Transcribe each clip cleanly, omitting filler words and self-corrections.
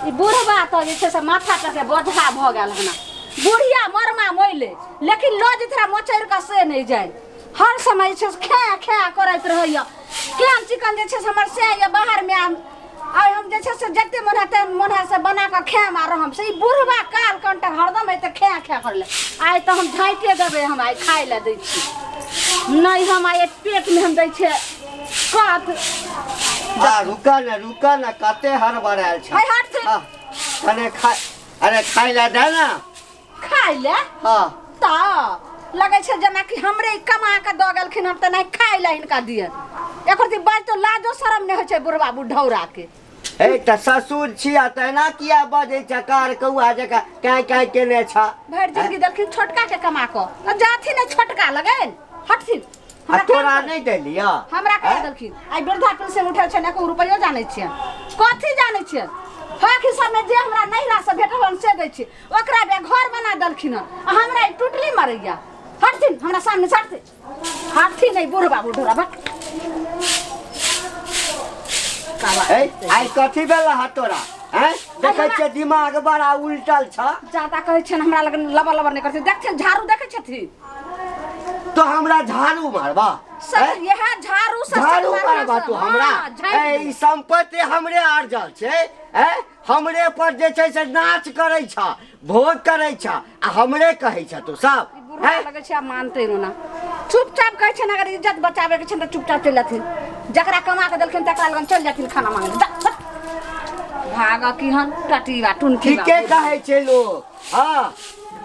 ई बुढ़बा तऽ जे छै से माथा पर के बोझा भऽ गेल हन। बुढ़िया मरमा मोइले, लेकिन लऽ जेतै रहे मोचड़ि कऽ से नहि जाय। हर समय जे छै से खे खे करैत रहैया। केहन चिकन जे छै से हमर से यऽ बाहरमे आम आइ हम जे छै से जते मन हेतै मन है से बना कऽ खायब आ रहम से। ई बुढ़बा काल कंटा हरदम एते खे खे करले। आइ तऽ हम झाँटे देबै, हम आइ खाय लए दै छी नहि, हम आइ पेटमे हम दै छियै कत। आ रुका ने, रुका ने, कते हड़बड़ायल छ? है, हट से। हाँ, कने खा, अरे खाय लए दे ने। खाय लए? हाँ। तऽ लगै छै जेनाकि हमरे ई कमा कऽ दऽ गेलखिन, हम तऽ नहि खाय लए हिनका दिअ। एकर ती बाज तऽ लाजो शरम नहि होइ छै बुढ़बा बुढ़ौरा के। ए तऽ ससुर छिया तऽ एना किया बजै छ? कार कौआ जकाँ काँय काँय केने छ। भरि जिंदगी देलखिन छोटका के कमा कऽ, आ जाथिन ने छोटका लगन, हटथिन। आ हमरा तोरा काम नहि देलिया? हमरा कह देलखिन। आइ वृद्धा पेंशन उठल छै ने, एको रुपैयो जानै छियै? कथी जानै छियै? हक हिसाबमे जे हमरा नैहरा से भेटल हन से दै छियै। ओकरा बे घर बना देलखिन हन आ हमरा ई टुटली मरैया। हटथिन हमरा सामने से, हटथिन, हटथिन नहीं बुढ़बा बुढ़ोरा बा। ए आइ कथी भेल ह तोरा? हैं, देखै छियै दिमाग बड़ा उल्टल छ। ज्यादा कहै छियनि हमरा लग लबर लबर नहि करथिन। देखथिन झाड़ू, देखै छथिन? तो हमरा झाड़ू मारबा? सर हैं? यह झाड़ू से झाड़ू सतमारा मारबा से, तू हमरा? हाँ, झाड़ि ए देबै। ई संपत्ति हमरे अर्जल छै। ए हमरे पर जे छै से नाच करै छ, भोग करै छ, आ हमरे कहै छ तू सब। ई बुढ़ा हैं? लगै छै आब मानते रोना। चुपचाप कहै छै ने, अगर इज्जत बचाबे के छै तऽ चुपचाप चलि जाथिन। जकरा कमा के देलखिन तकरा लगन चलि जाथिन खाना मांगे लए। जा, जा। भाग की हन टटीवा टुनकी। ठीके कहै छै लोग, हाँ,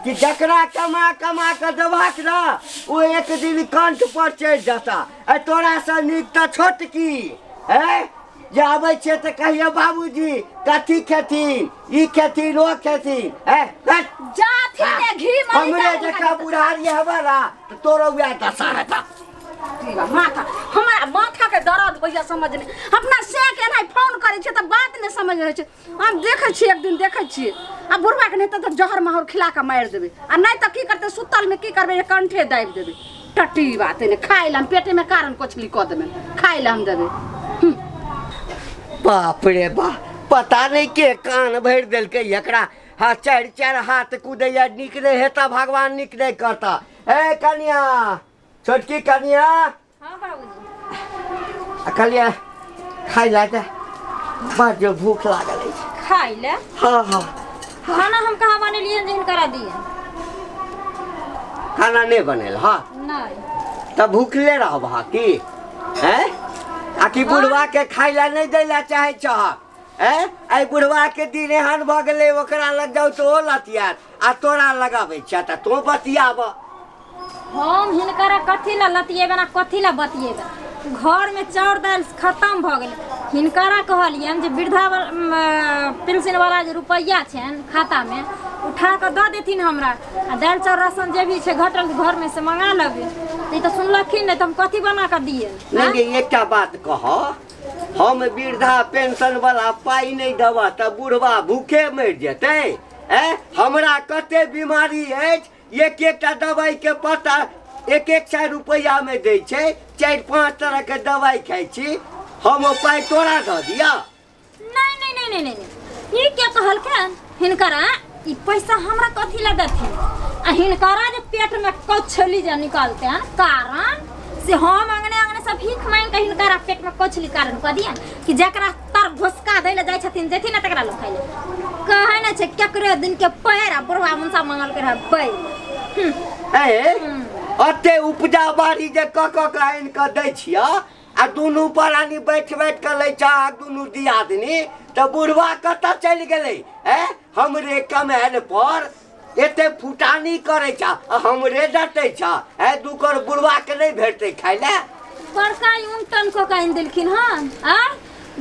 कि जकरा कमा कमा कऽ देबाक ने, ओ एक दिन कंठ पर चढ़ि जता। ए तोरा से नीक तऽ छोटकी ए जे आबै छियै तऽ कहिए बाबूजी कथी खेथिन, ई खेथिन, ओ खेथिन। ए हट। जाथिन ने घी मरी। हमरे जकाँ बुढ़ारी हेबा ना तऽ तोरो वएह दशा हेता। माथा, हमरा माथा के दर्द होइया, समझ नहि। अपना से के एनाहि फोन करै छियै तऽ बात नहि समझ रहै छै। हम देखै छियै, एक दिन देखै छियै। आ बुढ़बाके नहि तऽ जहर माहौर खिला कऽ मारि देबै, आ नहि तऽ की करतै, सुतलमे की करबै, कंठे दाबि देबै। टट्टी बात नहि। खाय लए हम पेटेमे कारण कोछली कऽ देबै, खाय लए हम देबै। बाप रे बाप, पता नहि के कान भरि देलकै एकरा। हाँ, चारि चारि हाथ कूदैया। नीक नहि हेता, भगवान नीक नहि करता। ए कनिया, छोटकी कनिया। हाँ बाबूजी। आ कहलियै खाय लए दे, बड़ जो भूख लागल अछि। खाय ले? हाँ हाँ। खाना हम कहाँ बनेलियै जे हिनकरा दिए? खाना नहि बनेल? हाँ। नहीं। तऽ भूखले रहब अहाँ की? हैं, आ कि बुढ़वा के खाय लए नहि दै लए चाहै छहक? हैं, एहि बुढ़वा के दिन एहन भऽ गेलै, ओकरा लग जाउ तऽ ओ लतियात, आ तोरा लगाबै छियै तऽ तोँ बतियाब। हम हिनकरा कथी लए लतियेबनि आ कथी लए बतियेबनि? घरमे चाउर दालि खतम भऽ गेलै। हिनकरा कहलियनि जे वृद्धा पेंशनवला जे रुपैआ छनि खातामे, उठा कऽ दऽ देथिन हमरा, आ दालि चाउर राशन जे भी छै घटल घरमे से मंगा लेबै। तऽ ई तऽ सुनलखिन नहि, तऽ हम कथी बना कऽ दियनि? नहि नहि, एकटा बात कह, हम वृद्धा पेंशन वाला पाइ नहि देबह तऽ बुढ़वा भूखे मरि जेतै? ऐं, हमरा कते बीमारी अछि, एक एकटा दवाई के पता एक एक सए रुपैआ में दै छै, चारि पाँच तरह के दवाई खाइ छी हम, ओ पाइ तोरा दऽ दिअ? नहीं नहीं नहीं नहीं नहीं नहीं, ई के कहलखिन हिनकरा? ई पैसा हमरा कथी लए देथिन? आ हिनकरा जे पेट में कौछली जे निकलते हन कारण से हम अंगने अंगने सब भीख मांगि के हिनकरा पेट में कौछली कारण कऽ दियन कि जकरा तर घोसका दै लए जाइ छथिन, जेथिन ने तकरा लोग खाइ लए। कहै नहि छै केकरो दिन के पैर आ बुढ़वा मुनसा मंगल के रहै पैर। ए अते उपजा बाड़ी जे कऽ कऽ के आनि कऽ दै छिअ, आ दुनू प्राणी बैठ बैठ कऽ लै छ आ दुनू दियादनी, तऽ बुढ़वा कतऽ चलि गेलै? ए हमरे कमायल पर एते फुटानी करै छ आ हमरे डटै छ? ए दू कर बुढ़वा के नहि भेटतै खाइ लए? बड़का उनटन कऽ के आनि देलखिन हन। आ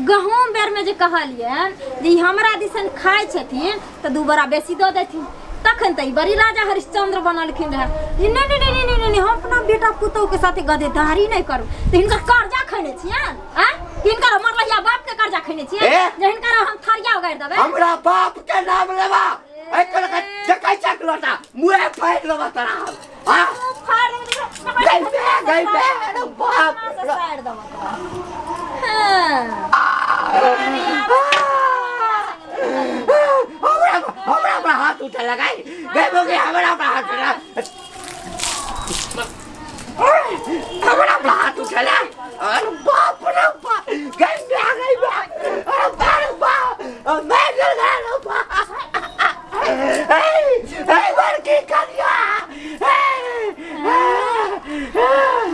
गहूँम बेरमे जे कहलियनि जे ई हमरा दिसन खाइ छथिन तऽ दू बोरा बेसी दऽ देथिन, तखन तऽ ई बड़ी राजा हरिश्चंद्र बनलखिन रहए जे नहि नहि नहि नहि नहि, हम अपना बेटा पुतोहके साथे गदेदारी नहि करब। तऽ हिनकर कर्जा खयने छियनि? आ हिनकर मरलहिया बापके कर्जा खयने छियनि ए? जे हिनकर हम थरिया उगारि देबै? हमरा बाप के नाम लेबा एकर देखै छक लोटा मुँहे फाड़ि देबा तोरा हम। हाँ, फाड़ि देबै। गई बे, गई बे, अरे बाप से फाड़ि देबै तोरा। हाँ। हाथ उठा लगाई गई मोगी हमरा पर हाथ उठा हमरा पर हाथ उठेला अरे बाप रे बाप गई बे गई बे अरे बाप रे बाप मैं डर गया रे बाप ए ए बड़की कन्या ए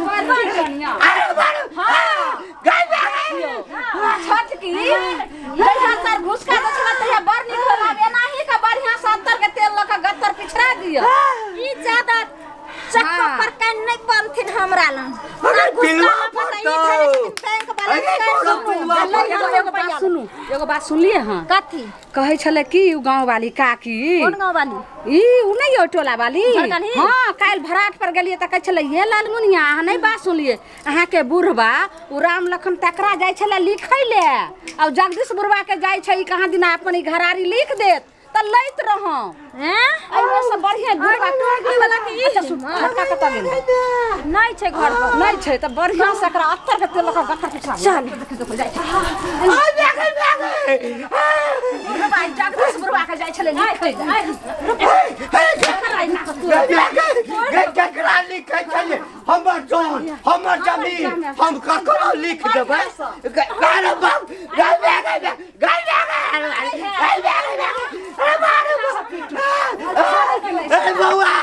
बड़की कनिया अरे बाप हाँ। गई बे गई छोटकी जहिया सर घुसका दै छलै तहिया बड़ नीक भेल आब एनाही के बढ़िया से अंतर के तेल लऽ के गत्तर पिछड़ा दिअ ई ज्यादा चक्को हाँ। पर कान नहीं बनथिन हमरा लग अरे पिलुआ पता ई पड़तौ। धरे छथिन बैंक वाला अरे कर तोरा सुनू। पिलुआ लइहा पड़तौ। एगो बात सुनू एगो बात सुनलिए हँ कथी कहै छलै कि उ गाँव वाली काकी कोन गाँव वाली ई उ नहीं हो टोला वाली झड़कनही? हाँ काल्हि भराट पर गेलियै तऽ कहै छलै हे लालमुनिया अहाँ नहि बात सुनलियै अहाँके बुढ़बा उ राम लखन तकरा जाइ छलै लिखै ले आ जगदीश बुढ़बा के जाइ छै ई कहाँ दिना अपन ई घरारी लिख देत तऽ लैत रहौं हैं एहिमे से बढ़िया बुढ़बा टोकी वाला के ई अच्छा सुन छोटका कतऽ गेलै नहीं छै घर पर नहीं छै तऽ बढ़िया से एकरा अत्तर के तेल लऽ कऽ गत्तर पिछड़ा चल। देखियौ जाइ छै आ गई बे गई बुढ़बा जगदीश बुढ़बा के जाइ छलै लिखै ले केकरा लिखै छलियै हमर जन हमर जमीन हम ककरो लिख देबै अरे बाप गई बे गई बे गई बे गई बे अरे बाप रे बौआ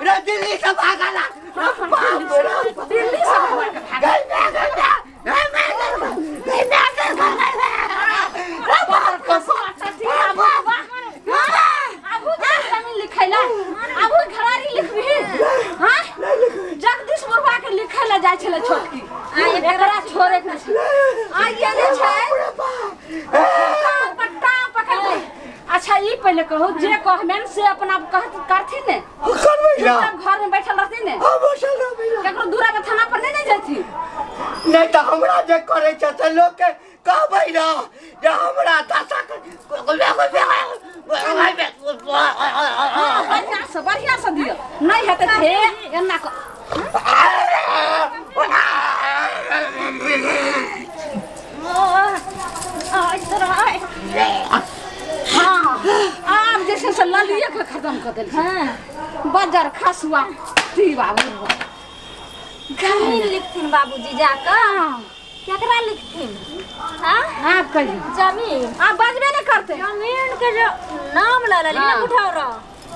रे दिल्ली से भागला रे बाप रे दिल्ली से गई बे गई बे गई बे गई बे गई बे रे बाप रे बाप आबू जमीन लिखैला आबू घरारी लिखबही हाँ जगदीश बुढ़बा के लिखै ला जाइ छलै छोटकी आ एकरा छोड़े के छै आ ये जे छै पट्टा पकड़ ले। अच्छा ई पहिले कहू जे कहबेन से अपना कहत करथिन ने करबै ना चुपचाप घर में बैठल रहथिन ने हम बैठल रहबै ना। केकरो दूरा के थाना पर नहीं ने जैथिन नहीं तऽ हमरा जे करै छै से लोकके कहबै ना जे हमरा दशा हाँ, बढ़िया से दियौ नहीं हेतै तऽ हे एना कऽ हाँ आब जे छै से ललिए के खत्म कऽ देलखिन हाँ बजर खसुआ ती बाबू जमीन लिखथिन बाबूजी जाकऽ केकरा लिखथिन हाँ आब कहियौ जमीन आब बजबे नहि करतै जमीन के जो नाम लऽ लेली हाँ। ना उठाओ रह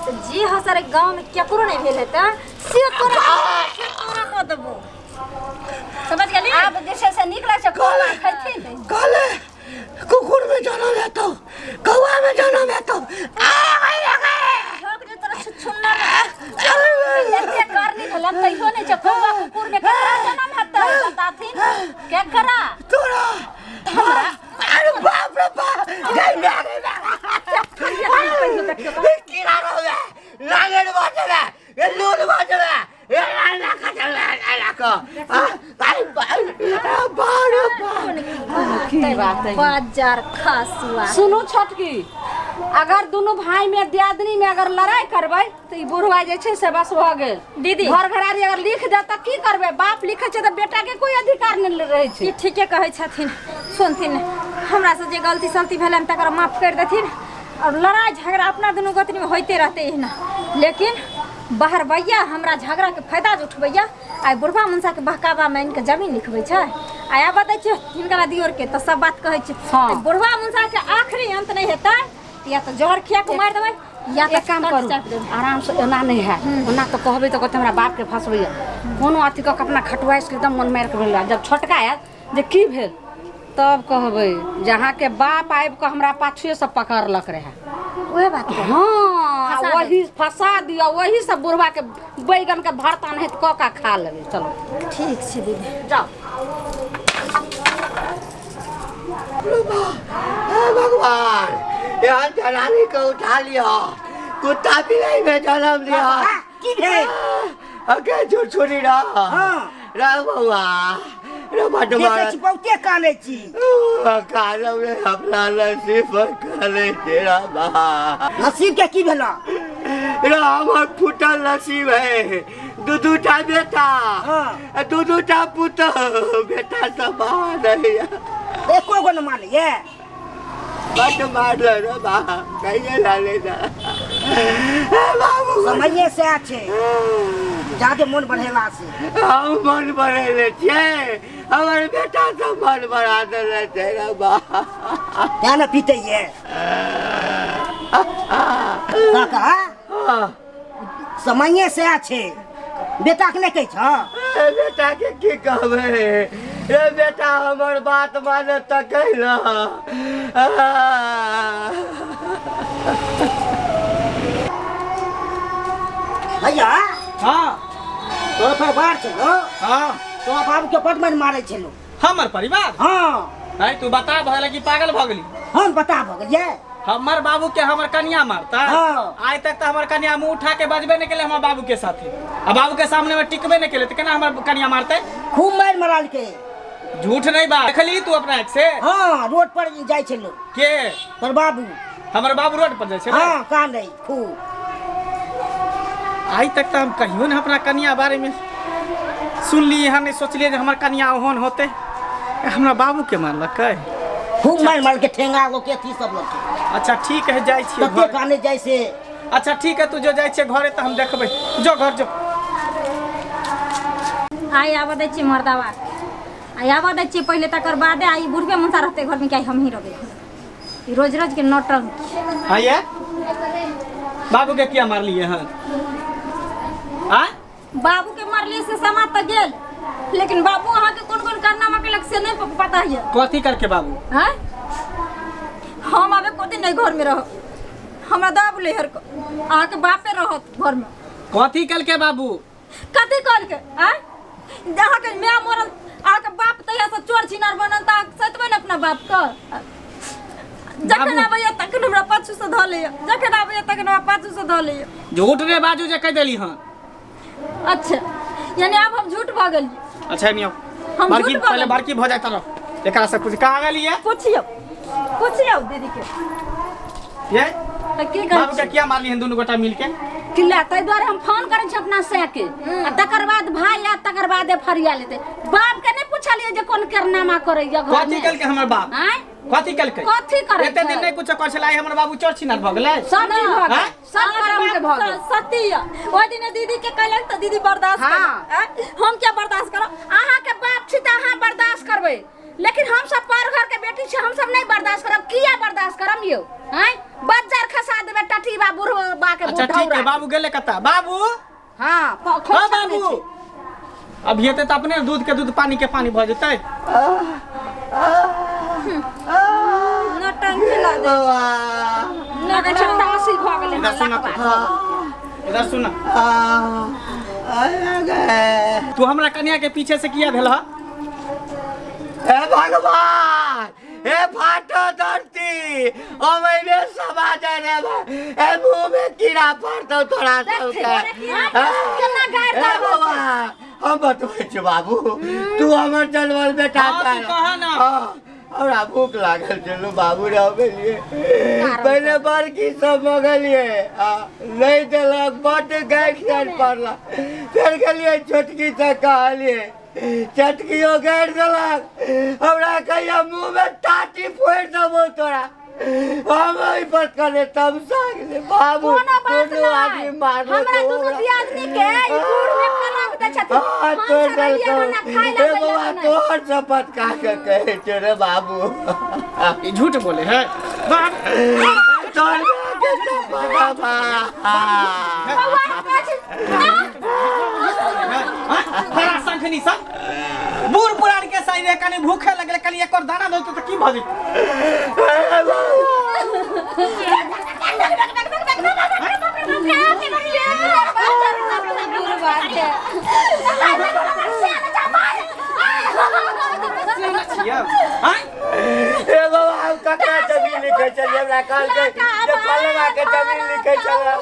तो जे हसर गांव में केकरो नहीं भेल हेतै से तोरा से तोरा कऽ देबो समझ गेली आब जे छै से नीक लागै छै कौआ खैथिन कहले कुकुर में जन्म हेतौ कौआ में जन्म हेतौ आ झोक जे तोरा छुछुन्नर एते करनी भेलन तैयो नहि छै कौआ कुकुर में केकरा जन्म हेतै बताथिन केकरा तोरा हमरा अरे बाप रे बाप गई बे गई बे कीड़ा रहबे नांगड़ बाजबे ए लूल बाजबे ए लाला का चल लाला का अरे बाप रे बाप की बात है बाजार खसुआ सुनू छोटकी अगर दुनू भाई में दियादनी में अगर लड़ाई करबै तऽ ई बुढ़वा जे छै से बस भऽ गेल दीदी। घर घरारी अगर लिख दे तऽ की करबै बाप लिखै छै तऽ बेटा के कोई अधिकार नहि रहै छै ई ठीके कहै छथिन सुनथिन हमरा से जे गलती सलती भेलनि तकरा माफ कर देथिन और लड़ाई झगड़ा अपना दुनू गोतनी में होइते रहते एहिना लेकिन बाहर भैया हमरा झगड़ा के फायदा जे उठबैया आइ बुढ़बा मनसा के बहकावा में आनि के जमीन लिखबै छै आ आब बतै छियै हिनकरा दियोर के तऽ सब बात कहै छै हाँ। तऽ बुढ़बा मनसा के आखिरी अंत नहि हेतै या तऽ जहर खिया के मारि देबै या तऽ एक काम कंठ करू चापि देबै आराम से एना नहि है ओना तऽ कहबै तऽ कहतै हमरा बापके फँसबैया कोनो अथी कऽ के अपना खटुआइस के एकदम मन मारि के भेल जब छोटका आयत जे की भेल तब कहबै जे अहाँके बाप आबि कऽ हमरा पाछुए से पकड़लक रहए उएह बात कहू। हाँ फंसा वही फंसा दिअ वही सब बुढ़वा के बैगन के भरता नहीं कऽ के खा लेबै चलो ठीक छै दीदी जाओ हे भगवान यहाँ जनानी के उठा लिया कुत्ता बिलाई में जन्म लिया की भेल अगे छुरछुरी रह हाँ। रह बौआ रे बड देखै मार छी बहुते कानै छी कालम रे अपना नसीब पर काले तेरा बा नसीब के की भेल रे हमर फूटल नसीब है दू दू टा बेटा हाँ। दू दू टा पुतोह बेटा सब बाहर नहीं एको गो न मानैये बड मारल रे बा कहिए लाले ना बाबू समये सएह छै जादे मोन बढ़ेला से हम मन बढ़ेले छियै हमर बेटा सब मन बढ़ा देले छै रे बा तें ने पीते ये काका समये सएह छै बेटाके नहि कहै छह बेटा के की कहबै रे बेटा हमर बात माने तऽ कहि न भैया हाँ तोरा परिवार छलो हाँ तोरा बाबू के बड मन मारै छलो हमर परिवार हाँ अरे तू बता भऽ गेलै कि पागल भऽ गेली हम बता भऽ गेलियै हमर बाबू के हमर कनिया मारता हाँ। आइ तक तऽ हमर कनिया मुंह उठा के बजबे नहीं केले हमर बाबू के साथे आ बाबू के सामने में टिकबे नहीं केले तो केना हमर कनिया मारते खूब मारि मारलकै झूठ नहीं बा देखली तू अपना आँख से हाँ रोड पर जाइ छलो के तोर बाबू हमर बाबू रोड पर जाइ छै हाँ कानै खूब आइ तक तऽ हम कहियो ने अपना कनिया बारे में सुनली हन नहीं सोचलिए जे हमर कनिया ओहन होते हमरा बाबू के मारलकै खूब मारि मारलकै ठेंगा लोके अथी सब लोके अच्छा ठीक है जाइ छियै तते घरे। कानै जाइ से अच्छा ठीक है तू जो जाइ छियै घरे तऽ हम देखबै जो घर जो आइ आबऽ दै छियै मर्दाबा आइ आबऽ दै छियै पहिले तकर बादे आइ बुढ़बे मनसा रहतै घरमे कि आइ हमही रहबै ई रोज रोज के नौटंकी हाँ ये बाबू के किया मारलिए हन आ बाबू के मारलिए से समाज तऽ गेल लेकिन बाबू अहाँके कोन कोन कारनामा केलक से नहि पता यऽ कथी करके बाबू हैं हम आबे को दिन नहीं घर में रहब हमरा दाब लेहर को अहाँके बापे रहत घर में कथी कलके बाबू कथी कहलकै आँय अहाँके माय मरल अहाँके बाप तहिया से चोर छिनार बनल तऽ अहाँ सतबै ने अपना बाप के जखन आबैया तखन हमरा पाछू से धऽ लैया जखन आबैया तखन हमरा पाछू से धऽ लैया झूठ रे बाजू जे कह देली हन अच्छा यानी आब हम झूठ भऽ गेलियै अच्छा नहीं आओ हम बड़की झूठ बोललियै। पहले बड़की भऽ जाय तरफ एकरा से कुछ कहाँ गेली है पुछियौ पुछियौ दीदी के ये तऽ की बाबू कहै के किया मारली हन दुनू गोटा मिल के किला ताहि दुआरे हम फोन करै छी अपना से के आ तकर बाद भाई आयत तकर बादे फरिया लेतै बाप के नहि पुछलियै जे कोन करनामा करैया घर कथी में कलके हमर बाप आँय कथी कलकै कथी करै एते दिन छै? नहीं कुछ कर छलै आइ हमर बाबू चोर छिनार भऽ गेलै सब चीज भऽ गेल आँय? सब करम के भऽ गेल सती है ओहि दिन दीदी के कहलक तऽ दीदी बर्दाश्त हाँ। केलक आँय? हम क्या बर्दाश्त करब अहाँके बाप छी तऽ अहाँ बर्दाश्त करबै लेकिन हम सब पर घर के बेटी छी हम सब नहीं बर्दाश्त करब किया बर्दाश्त करब यौ आँय बज्जर खसा देबै टटीबा बुढ़बा के अच्छा ठीक है बाबू गेले कता बाबू हाँ हाँ खोज बाबू अभी हेतै तऽ अपने दूध के दूध पानी के पानी भऽ जेतै नौटंकी ला दे तासी भऽ गेलै इधर सुन इधर सुन तू हमरा कन्या के पीछे से किया भेल हे भगवान हे फाटो धरती हम एने समाज रे हे मुंह में कीड़ा पड़तौ तोरा सबके केना गारि हे बाबा हम बतबै छी बाबू तू हमर जनमल बेटा हाँ, तू छह। कह ना। हाँ, हमरा भूख लागल छलू बाबू रे हम एलियै पहिले बड़की सब मगलियै आ नहि देलक बड्ड गारि तारि पड़ल फेर गेलियै छोटकी से कहलियै चटकियो गारि देलक हमरा कहिया मुँह में टाटी फोड़ि देबौ तोरा हम एहि पर कने तमसा गेलै बाबू कोनो बात दुनू नहि आदमी मारलो हमरा दुनू दियादनी के ई बूढ़ में कलंक दै छथिन हाँ, हम तोड़ सब एलियै देलकौ। हन ना खाय हे ला बौआ नहि तोहर शपथ खा के कहै छियौ रे बाबू ई झूठ बोले है बाप तोहर माँ के शपथ बाबा बौआ हम कहै छी हरा शंखनी सब बूढ़ पुरान के सही रे कनी भूखे लगले कनी एक और दाना दो तो की भऽ जेतै आँय? हे बाबा हम ककरा जमीन लिखै छलियै हमरा कहलकै जे फलना के जमीन लिखै छलै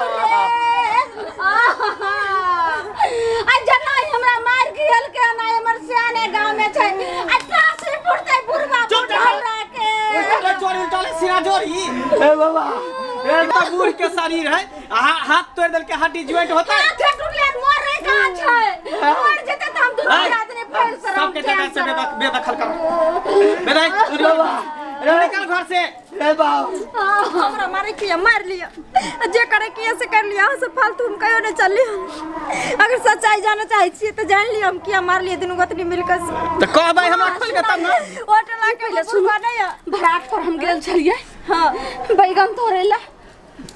आ जना हमरा मार गिरल के ना हमर सियाने गांव में छै आ काशी पुरते बुढ़वा चुप जा। बुढ़ौरा के उल्टा ले चोरी उल्टा ले सिरा जोरी हे बाबा एक तो बूढ़ के शरीर है आ हाथ तोड़ देल के हड्डी ज्वाइंट होता है हाथ टूटले मोर रे कहां छै मर जेते त हम दुनू आय। आदमी फेर से सबके जगह से बेदखल करो बेदखल बाबा तू निकल घर से। रे बाबू हमरा मारे के मार लिया, जे करे के से कर लिया, से फालतू हम कहियो नहीं चलली। अगर सच्चाई जाना चाहे छियै त जान लिया हम किया मार लिए दुनू गोतनी मिलकर। तऽ कहबै हमरा खोल के तब ना। ऑटो ला के पहिले सुन नहीं है। भराट पर हम गेल छलियै हां बैगन तोड़ै ला,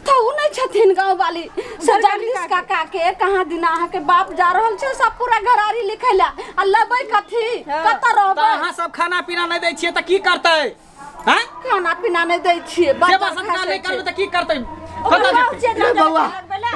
तऽ उ नहि छथिन गाँव वाली से जगदीश काका के कहाँ दिना अहाँके बाप जा रहल छै सब पूरा घरारी लिखै ला आ लेबै कथी कतऽ तऽ रहबै? अहाँ सब खाना पीना नहि दै छियै तऽ की करतै? हैं? खाना पीना नहि दै छियै, सेवा बच्चा सत्कार नहि खसै करबै छै। तऽ की करतै? कतऽ जेतै? रे बौआ,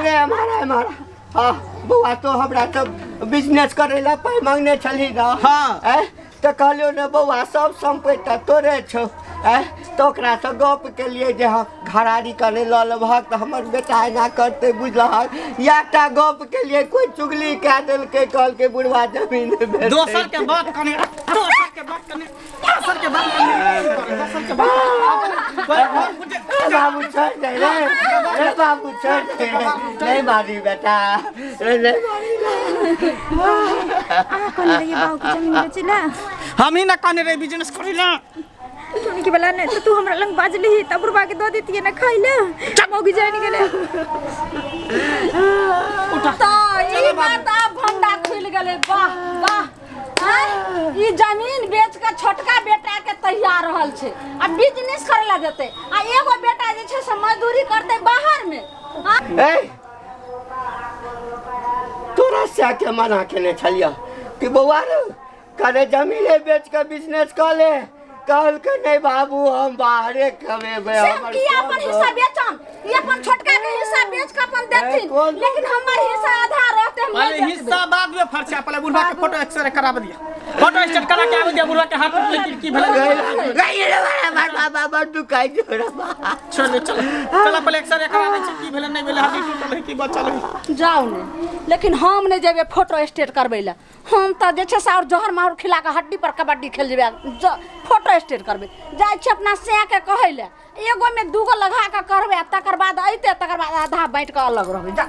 रे हमारा हमारा, हाँ बौआ, तो हमरा तऽ बिजनेस करे ला पाइ मांगने छलही ना? हाँ। ऐ तऽ कहलियौ ने बौआ, सब सम्पति तऽ तोरे छौ। ऐ तऽ ओकरासँ गप केलियै जे हँ घरारी कने लऽ लेबहक तऽ हमर बेटा एना करतै, बुझलहक? इएह टा गप केलियै, कोइ चुगली कए देलकै, कहलकै बुढ़वा जमीन भेटै। दोसर के बात कने, दोसर के बात कने, दोसर के बात कने, दोसर के बात कने। रे बाबू छोड़ दे रे, रे बाबू छोड़ दे रे, नहीं मारी बेटा रे, नहीं मारी। अहाँ कहने रहियै बाबू के जमीन बेचै ला? हम ही ना कहने रहे बिजनेस करै ला। सुन के वाला नहीं तो तू हमरा लंग बाजली तब बुढ़वा के दो देतियै ना खाइ ले, मौगी जान गेलै। तऽ ई बात आब भंडा खुलि गेलै। वाह वाह, आँय? ई जमीन बेच के छोटका बेटा के तैयार रहल छै आ बिजनेस करे ला देतै आ एगो बेटा जे छै से मजदूरी करतै बाहर में, आँय? ए तोरा से के मना केने छलियह कि बौआ रे कने जमीने बेच के बिजनेस कऽ ले, कहलकै नहीं बाबू हम बाहरे कमेबै। से हम हमर किया कोन अपन हिस्सा बेचम? ई अपन छोटका के हिस्सा बेच के अपन देथिन, कोन? लेकिन हमर हिस्सा आधा रहते, हम पहले नहि बेचबै। हिस्सा बाद में फर्चा, पहले बुढ़वा के फोटो एक्सरे कराबे दिया, फोटो स्टेट करा के आबे दिया, बुढ़वा के हाथ टूटले कि की भेलै। गई रे बा बा बा बा दुखाइ छौ रे बा। चलो चलो चलो, पहले एक्सरे करा दै छी, की भेलै नहि भेलै, हड्डी टूटल है कि बचल है। जाउ ने, लेकिन हम नहि जेबै फोटो स्टेट करबै लए। हम तऽ जे छै से आओर जहर माहुर खिला कऽ हड्डी पर कबड्डी खेल जेबै। फोटो स्टेट करबै जाइ छी अपना सैके कहै लए, एगो मे दूगो लगा कऽ करबै आ तकर बाद अयतै, तकर बाद आधा बाँटि कऽ अलग रहबै। जा।